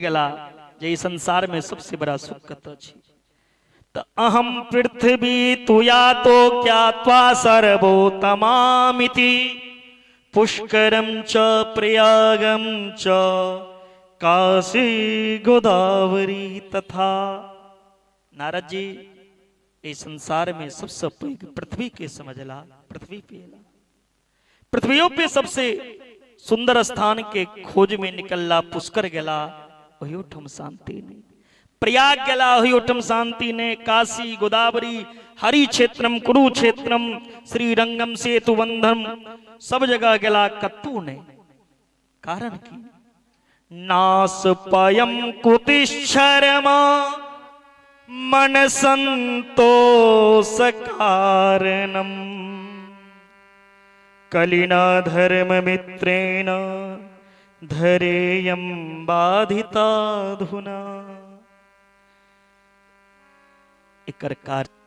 गेला जे ई संसार में सबसे बड़ा सुख कतऽ छै। तऽ अहम पृथ्वी तुया तो ज्ञात्वा सर्वोत्तमामिति पुष्करम च प्रयागम च काशी गोदावरी तथा। नारद जी एहि संसार में सबसे पैघ पृथ्वी के समझला, पृथ्वी पे एला, पृथ्वियों पे सबसे सुंदर स्थान के खोज में निकलला, पुष्कर गेला ओहियो ठाम शांति नहीं, प्रयाग गेला ओहियो ठाम शांति नहीं, काशी गोदावरी हरि क्षेत्रम कुरुक्षेत्रम श्रीरंगम सेतु बंधम सब जगह गेला कतौ नहीं। कारण की? नास पयम कुतिशर्मा मन संतोष कारणम कलिना धर्म मित्रेण धरेयम बाधिताधुना। एकर कारण